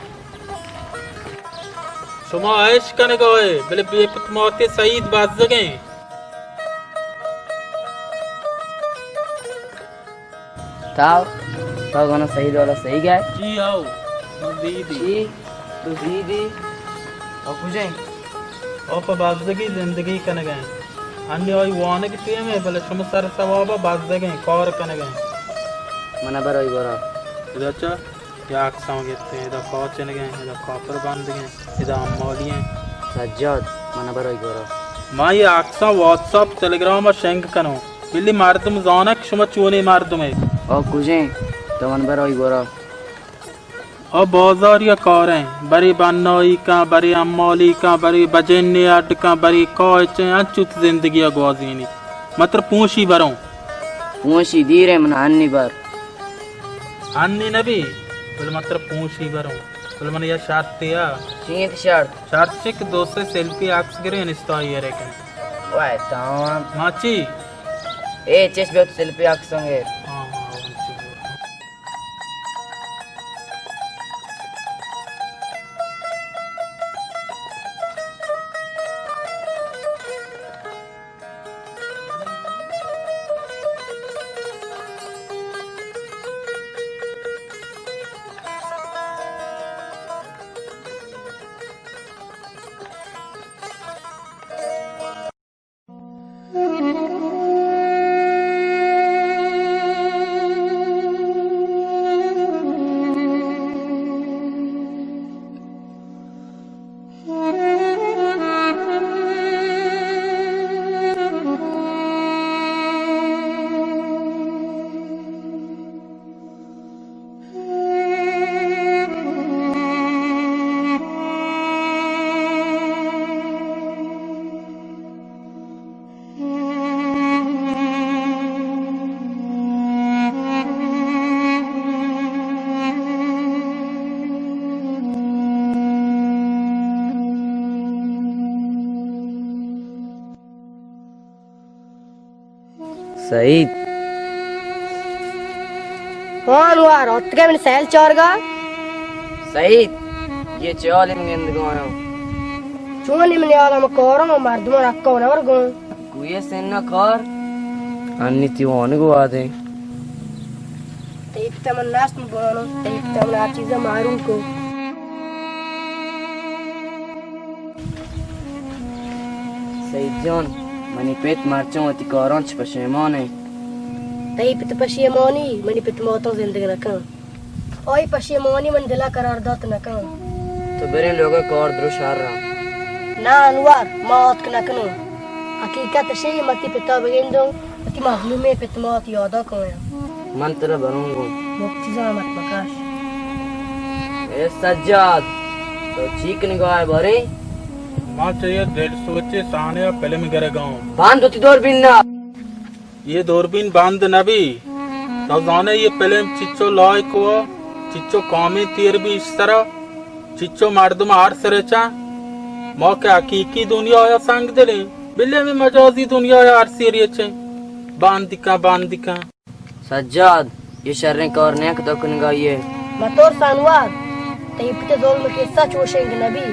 شما عیش کنگا ئے، بلے بے پت ماتے سعید بزگیں۔ تاو، تو گونا سعید والا صحیح گئے؟ جی آؤ، من زیدی۔ چی؟ تو زیدی؟ او کجیں؟ او پہ بزگی زندگی کنگیں۔ انی آئی وانگ ٹیمے، بلے شما سر ثوابا بزگیں، کار کنگیں۔ من بر آئی گورا۔ ادا چا؟ یا عکساں گپتیں، ادا کاچنگیں، ادا کاپر بندگیں، ادا امالی ایں۔ سجاد، من بر آئی گورا۔ ما یہ عکساں واتساپ، تلگرام ء شنگ کنوں۔ بلی مردم زانک شما چونیں مردمے۔ او کجیں؟ تو من بر آئی گورا۔ او بازاری ء کاریں، بری بنائی کن، بری امالی کن، بری بجنے اڈ کن، بری کاچیں، انچوت زندگی ء گوازینی۔ متر پونشی بروں۔ پونشی دیریں، من انی بر۔ انی نبی، بل متر پونشی بروں۔ بل من یا شرطے آ۔ چی انت شرط؟ شرط چی کہ دو سے سیلفی عکس گرے انستا ایرے کن۔ وای تمام۔ ماچی؟ اے چش بیت سیلفی عکس ہوں گے۔ ہاں، ہاں، ہاں، چی۔ سعید۔ ہاں انوار، آتکے منی سیل چارگا؟ سعید، یہ چیال من گندگایا۔ چون منی حالا ہم کاروں، مردمان حقا نور گوں۔ گویے سنہ کار۔ انی تی وانگ وادیں۔ تئی پت من ناست بوانو، تئی پت من ہر چیزا محروم کو۔ سعید جان، منی پت مرچاں وتی کاراں چہ پشیمان انت۔ تئی پت پشیمانی، منی پت ماتاں زندگ نہ کن۔ آئی پشیمانی من دلا قرار دات نہ کن۔ تو بریں لوگا کار درو شر انت۔ نہ انور، ما آتک نہ کنوں۔ حقیقت اشی، متی پتا بگندوں، وتی مظلومیں پت مات یادا کایاں۔ من ترا بروں گوں۔ مفتی زحمت مکش۔ اے سجاد، تو چی کنگا ئے باریں؟ ما چہ یہ دل سوچے سانے ء پلم گرگاں۔ باند وتی دور بینا۔ یہ دوربین بند نہ بی۔ تو زانے یہ پلم چچو لائق ہوا، چچو کامیں تیر بی اش سرا، چچو مردم ہر سرے چا۔ ما کہ حقیقی دنیا یا سنگ دلیں، بلے ہمیں مجازی دنیا یا ہر سیری چے۔ بند کن، بند کن۔ سجاد، یہ شریں کار نہ کہ تو کنگا ئے۔ مترس انوار، تئی پت ظلم کسا چوشنگ نبی۔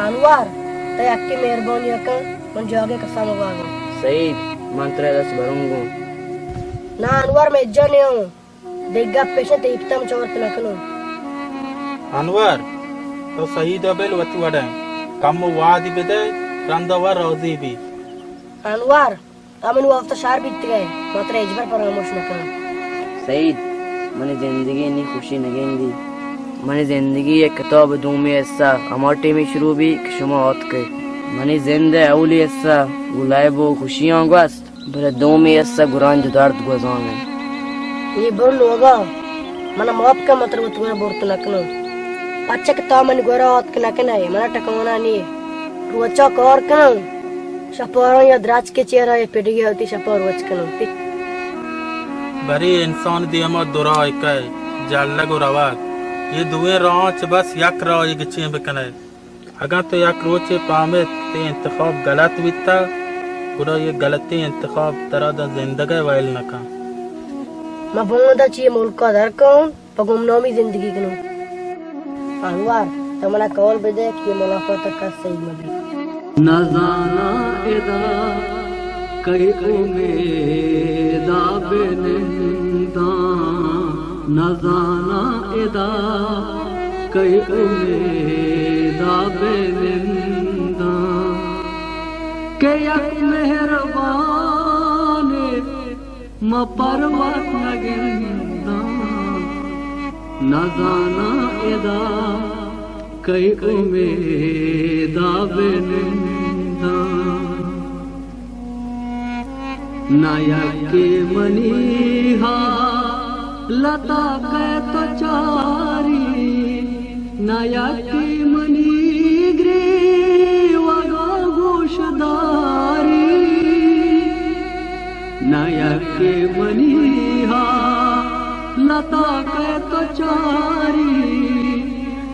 انوار، تئی حق مہربانی کن، من جاگے کسا مباگوں۔ سعید، من ترا دست بروں گوں۔ نہ انوار، میں اجا نہ ہوں۔ دیگا پیشن تئی پتم چورت نہ کنوں۔ انوار، تو سعید بل وتی وڑیں۔ کم وادی بدے، رندا ور راضی بی۔ انوار، تو منی واسطہ شر بیتگ ئے، ما ترا ہچبر پراموش نہ کناں۔ سعید، منی زندگی نی خوشی نہ گندی۔ منی زندگی یک کتاب دومی حصہ ہما ٹیمی شروع بی کہ شما آتکے۔ منی زند اولی حصہ گلائب و خوشیاں گوست، بلے دومی حصہ گرانج و درد گوزان انت۔ نی بر لوگا، منا معاف کن، من ترا وت گورا برت نہ کناں۔ پرچا کہ تو منی گورا آتک نہ کنئے، منا ٹکانا نی۔ روچا کار کناں، شپاراں یا درچکے چیرا یا پڈگی وتی شپا روچ کناں۔ برے انسان دیما دو راہ کئے، جلگ و روگ۔ یہ دوئیں راہاں چہ بس یک راہے گچین بکنئے۔ اگاں تو یک روچے پہمت تئی انتخاب غلط بیتا، گڑا یہ غلطیں انتخاب ترا داں زندگئے ویل نکن۔ ما باندا چہ یہ ملکا در کاں۔ پہ گمنامی زندگی کنوں۔ انور، تو منا قول بدے کہ یہ ملاقات ء کس سہی مہ بیت۔ نزاناں ادا کئی امیدا بہ ننداں، نزاناں ادا کئی امیدا بہ ننداں، کہ یک مہربانے ما پروت نہ گنداں، نزاناں ادا کئی امیدا بہ ننداں۔ نہ یکے منی حالتا کئے تو چاری، نہ یکے منی گریوگا گوش داری، نہ یکے منی حالتا کئے تو چاری،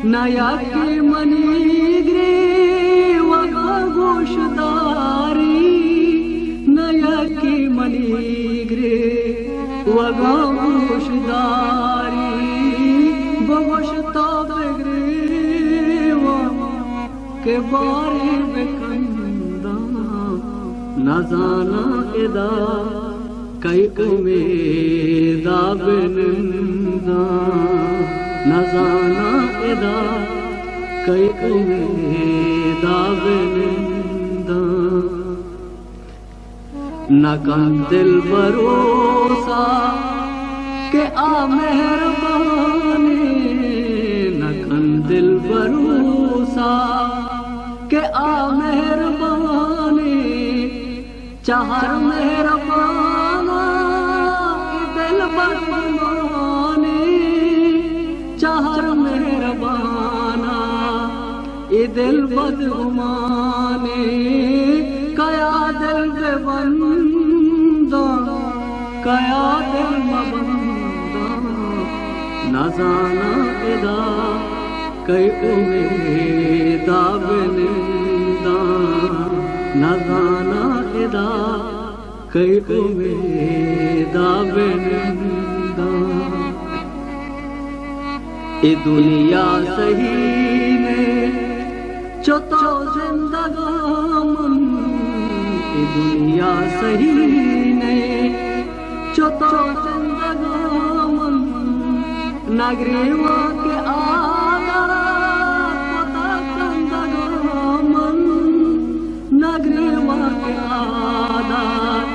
نہ یکے منی گریوگا گوش داری، نہ یکے منی گریوگا گوش داری، بگوش تو بگریوا کہ بارے بکنداں، نزاناں ادا کئی امیدا بہ ننداں، نزاناں ادا کئی امیدا بہ ننداں۔ نہ کن دل بھروسہ کہ آ مہربانے، نہ کن دل بھروسہ کہ آ مہربانے، چہ ہر مہربانا اے دل بدگمانے، چہ ہر مہربانا اے دل بدگمانے، کیا دل ببنداں، کیا دل مبنداں، نزاناں ادا کئی امیدا بہ ننداں، نزاناں ادا کئی امیدا بہ ننداں۔ اے دنیا سہی نہ، چو تو زندگاں من۔ اے دنیا سہی نہ، چو تو زندگاں من۔ نگریواں کہ آدات کتا کندگاں من۔ نگریواں کہ آدات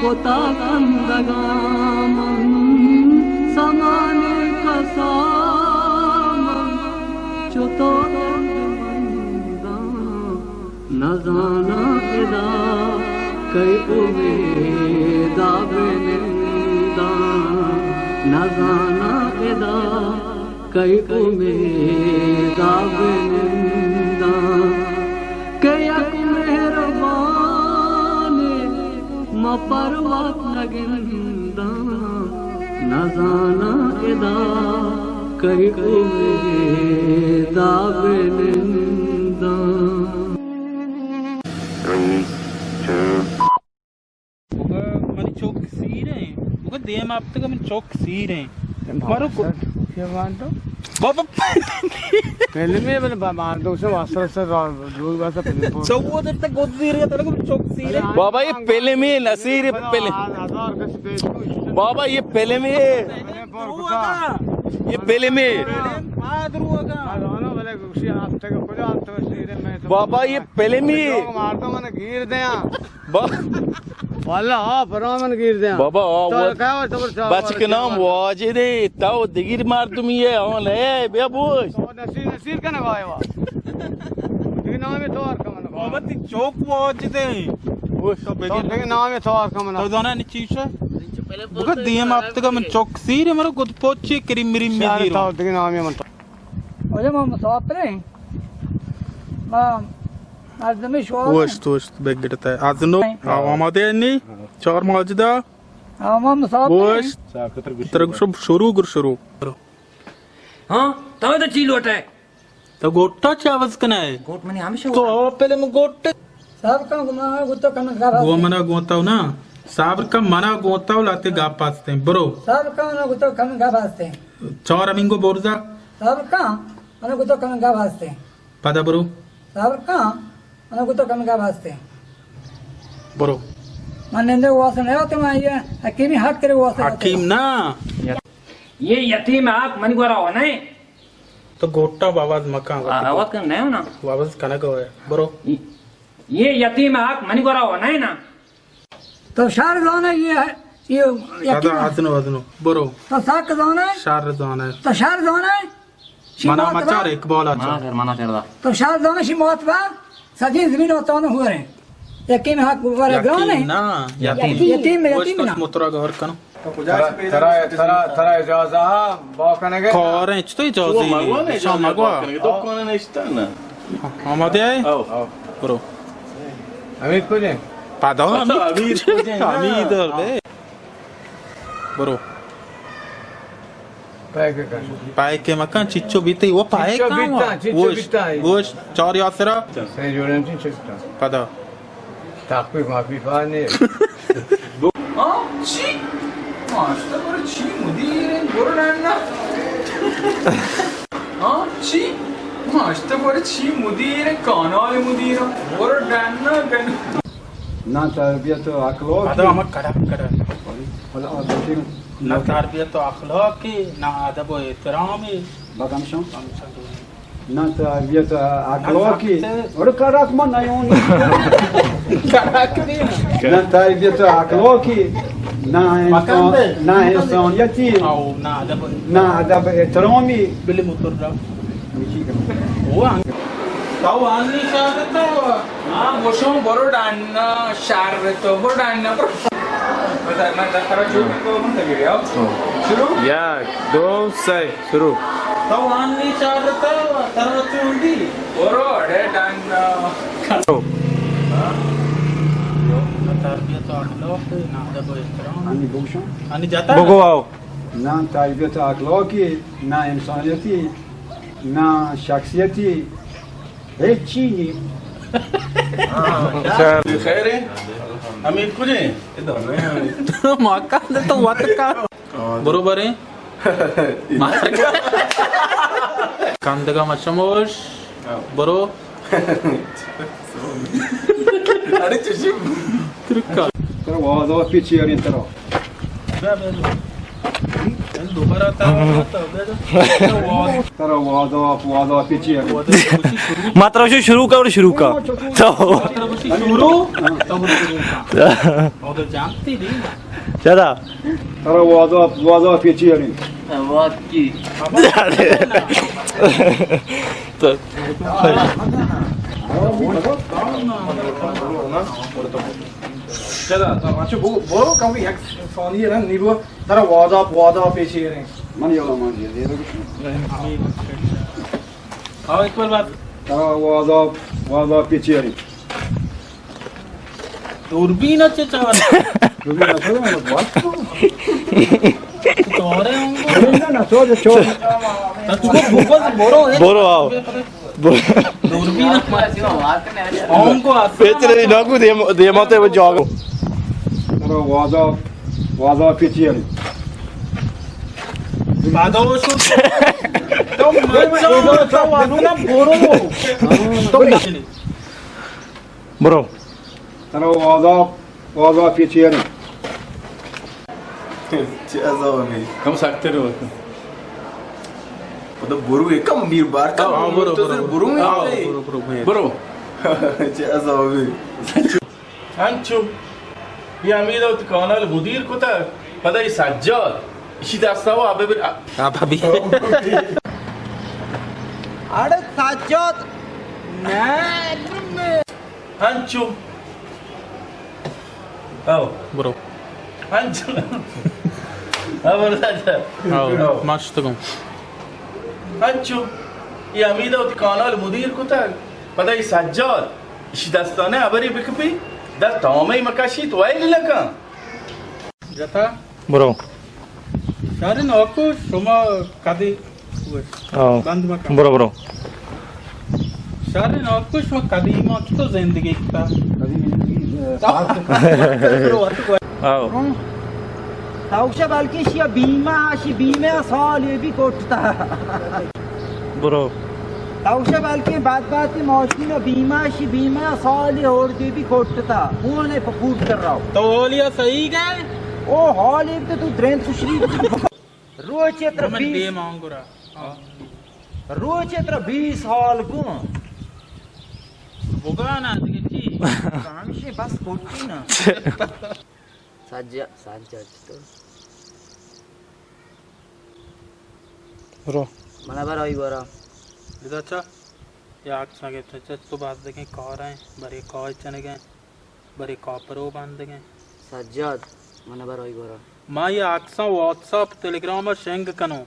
کتا کندگاں من، سمانے کسا من چو تو درد منداں۔ نزاناں ادا کئی امیدا بہ ننداں، نزاناں ادا کئی امیدا بہ ننداں کہ یک مہربانے ما پرواک نہ گنداں۔ نزاناں ادا کئی امیدا بہ ننداں۔ Three, two. بگا منی چک سیر ایں۔ بگا دیم ہفتگ ءَ من چک سیر ایں۔ مارو کو-، بابا۔ فلمے بلے با-، مار دو سے واسطہ سے را-، دو واسطہ فلم پور۔ چو وہ دیتا گد زیر ہے، تلے کو چک سیر ہے۔ بابا، یہ فلمے، نصیر، یہ فلم۔ بابا، یہ فلمے۔ یہ فلمے۔ بابا، یہ فلمے۔ مار تو من گیر دیاں۔ با-، واللہ، آ، پرا من گیر دیاں۔ بابا، آ، تو وہ کہا تو بچ کے نام واجد ہے، تو دگیر مردمی ہے، آن ہے، بیا بوش۔ تو نصیر، نصیر کنا گائے وا۔ دگی نام تو آر کمن۔ بابا، تی چوک واجد ہے۔ بوش۔ تو دگی نام تو آر کمن۔ تو زانا نی چیش ہے؟ بگا دیم ہفتگا من چوک سیر ہے، مرا گد پوچی کریم مریم می شہر دیرو۔ تو دگی نام من تو۔ اوجا ما مسافر ہیں۔ ما مردمی شوار ہیں۔ اوشت، اوشت، بگڑتا ہے۔ ازنو، آمادے نی؟ چار ماجدہ۔ ہاں، ما مسافر ہیں۔ اوشت۔ ترا گوشو شروع، گر شروع۔ ہاں، تو تو چی لوٹ ہے؟ تو گوٹا چی آواز کنا ہے؟ گوٹ منی ہمیشہ تو ہوا۔ آ پہلے من گوٹ۔ صبر کن، گو منا گوتا کمن گا باستے۔ گو منا گوتا نا۔ صبر کن، منا گوتا لاتے گا پاستے۔ برو۔ صبر کن، منا گوتا کمن گا باستے۔ چار امینگو بورزا۔ صبر کن، منا گوتا کمن گا باستے۔ پدا برو۔ صبر کن، منا گوتا کمن گا باستے۔ برو۔ من نندے واسطہ نہیں آتے، من یہ حکیمی حق تیرے واسطے آتے۔ حکیم نا۔ یہ یتیم حق منی گورا ہو نہیں۔ تو گوٹا باواز مکان۔ آ، آواز کن نہیں ہو نا۔ باواز کنگ ہوئے۔ برو۔ یہ یتیم حق منی گورا ہو نہیں نا۔ تو شر زانے یہ، یہ یتیم۔ ازنو، ازنو۔ برو۔ تو سک زانے۔ شر زانے۔ تو شر زانے۔ شی منا مات با؟ مچار اقبال آ منا چار۔ شر، منا شر دا۔ تو شر زانے شی مات با؟ سجین زمین و تانو ہو رہے۔ یقین حق بارے گران ہے۔ نا، یتیم۔ یتیم، یتیم نا۔ مترا گور کنو۔ ترا، ترا، ترا اجازہ ہا با کنگے؟ کاریں، چطور اجازہ؟ شام مگوا۔ دکان نشتا نا۔ آمادے آئے؟ آؤ۔ برو۔ امید کجے؟ پدا اچھا، امید۔ امید کجے نا؟ امید اور بے۔ برو۔ پائے کہ کن۔ پائے کہ مکن، چچو بیتے، وہ پائے چچو کن بیتا، وا؟ چچو گوش، بیتا۔ گوش، چار یاسرا۔ سے جوڑے ہم چچو بیتا۔ پدا۔ تخفیف مخفیف آ نے۔ ہاں، چی؟ ماشتا برو چی مدیر ہیں، برو ڈننا۔ ہاں، چی؟ ماشتا برو چی مدیر ہیں، کانال مدیر ہیں، برو ڈننا، گن۔ نا تربیت و اخلاق۔ پدا ہمک کڑا، کڑا۔ پدا آ بوتیں۔ نہ تربیت و اخلاقی، نہ ادب و احترامی۔ بگم شم۔ نہ تربیت و اخلاقی۔ اور کڑاک من نیون۔ نہ تربیت و اخلاقی، نہ انسان، نہ انسانیتی، نہ ادب احترامی۔ بلے موتر را۔ تو آنی شاگرد تو؟ ہاں، گوشوں برو ڈنّا، شر تو برو ڈنّا، برو۔ بس، من ترا شروع کنگ ءَ، من تگیری، آؤ۔ شروع؟ یک، دو، سے، شروع۔ تو آنی شاگرد تو، ترا چون دی؟ برو، اڑے ڈنّا۔ ہاں؟ نہ تربیت و اخلاق، نہ ادب و احترام۔ آنی بگوشاں؟ آنی جاتا؟ بگو آؤ۔ نہ تربیت و اخلاقی، نہ انسانیتی، نہ شخصیتی، ہچی نی۔ خیر ہے؟ امیر کجے؟ ادھر نہیں امیر۔ تو مکان دے تو وقت کا۔ برو برے۔ کندگا مشموش۔ برو۔ اڑے چشی۔ ترکا۔ ترا وازا پیچی اڑے ترا۔ دوبارہ تا، تا، تا، تا، ترا وازا، وازا پیچی اڑے۔ ما ترا شروع کا، شروع کا۔ تو۔ شروع، تو شروع کا۔ اور جانتی نہیں۔ چدا۔ ترا وازا، وازا پیچی اڑے۔ واقعی۔ تو۔ چدا، تو اچھا، بو-، برو کمی یک ثانیہ رند نیبو، ترا وازا، وازا پیچی رہے۔ من یلا مان دیا، دے دے۔ آؤ، ایک بار بات۔ ترا وازا، وازا پیچی رہے۔ دوربین چے چار؟ دوربین چے چار؟ تو رے ہوں۔ دوربین نہ، نہ، چور، چور۔ تو بگوز برو، اے۔ برو، آؤ۔ دوربین۔ ہم کو آسان۔ پیچ رہی نہ کو دیم-، دیماتے وہ جاگو۔ ترا وازا، وازا پیچی ہے۔ بادو شو۔ تو مچا، تو اپنا برو۔ تو برو۔ ترا وازا، وازا پیچی ہے۔ چه عذابی؟ کم سخت‌تر بود. خدا برو، یکم میر بار کن. آه، آه، برو، تو برو، برو. برو، آه، برو، برو، برو. برو. چه عذابی؟ انچو. یہ امید وتی کانال مدیر کتا، پدا یہ سجاد. اشی دستا و ابے بر-، ابے. اڑے سجاد. نه. انچو. او. برو. انچو. او، برو، چاچا. او، او. ما شتگم. انچو. یہ حمید وتی کانال مدیر کتگ. پدا یہ سجاد. اشی دستانه ابری بکپی. در تامه مکشی تو ایل لکن. جتا. برو. شر ناکو شما کدی آؤ. بند مکن. برو، برو. شر ناکو شما قدیما تو زندگی کتا. قدیم زندگی، اه، برو، برو. آؤ. توشه بلکه شیا بیمه، شی بیمه سالی بی کٹتا. برو. توشه بلکه بعد بعد ماشین بیمه، شی بیمه سالی اور دی بی کٹتا. اون په پور کر رہا. تو حالی صحیح گئے؟ او حالی تو، تو درین سشری. روچے ترا من بیس، دیم آنگورا. روچے ترا بیس حال گوں. بگا نا دگه چی؟ ہمشی بس کوٹی نا. سجا، سجا تو. رو. منا برای گورا. بدا چا؟ یا عکس نگه تو چا تو باز دگه کار ہیں، برای کار چنگه. برے کاپرو بندگیں. سجاد، من برای گورا. ما یہ عکساں واتساپ، تلگرام شنگ کنوں.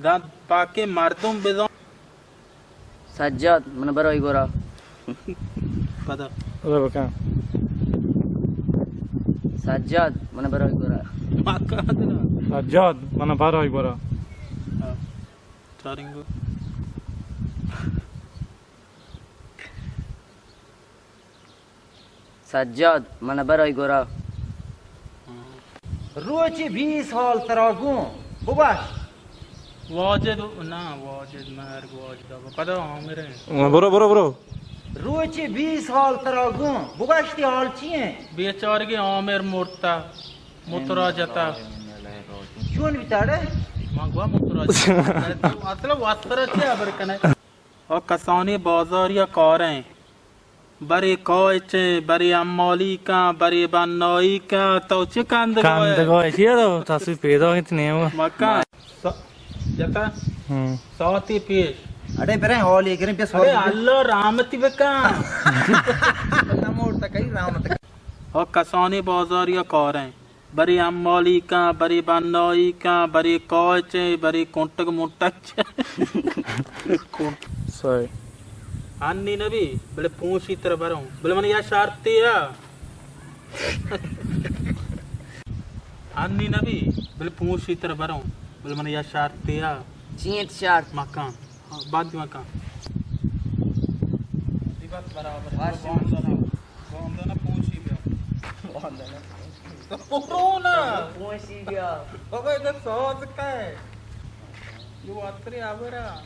داں پاکیں مردم بزان. سجاد، من برای گورا. پدا. ارے بکن. سجاد، من برای گورا. ما کہاں دنا؟ سجاد، من برای گورا. ہاں. چارنگو. سجاد، من برای گورا. روچی بیس حال ترا گوں، بگوش. واجد، نا، واجد، مرگ واجد، پدا عامر ہیں. برو، برو، برو. روچی بیس حال ترا گوں، بگوش تی حال چی ہیں؟ بیچارگی عامر مرتا، مترا جتا. چون بیتاڑے؟ ما گوا مترا جتا. اصلا واسطرا چی خبر کنے؟ او کسانی بازار یا کاریں. برے کائچیں، برے امالی کن، برے بنائی کن، تو چے کندگا ئے؟ کندگا ئے، چیا تو تصویر پیدا انت نیمو. مکن. سا-، جتا؟ ہم. ساعتی پیش. اڑے برے حالی کریں، پیس اڑے حالی. اللہ رحمتی بکن. نہ مورتا کئی رحمت. او کسانی بازار یا کاریں. برے امالی کن، برے بنائی کن، برے کائچیں، برے کنٹگ منٹگ چ-، سائے. انی نبی، بلے پونشی تر بروں. بلے من یا شرطے آ. انی نبی، بلے پونشی تر بروں. بلے من یا شرطے آ. چینت شرط؟ مکان. ہاں، بند مکان. بس برابر. بس. باندانا پونچی بیا. تو پرو نا۔ پوشی بیا۔ بابا، ادھر سوز کا ہے؟ یہ واتری آورا۔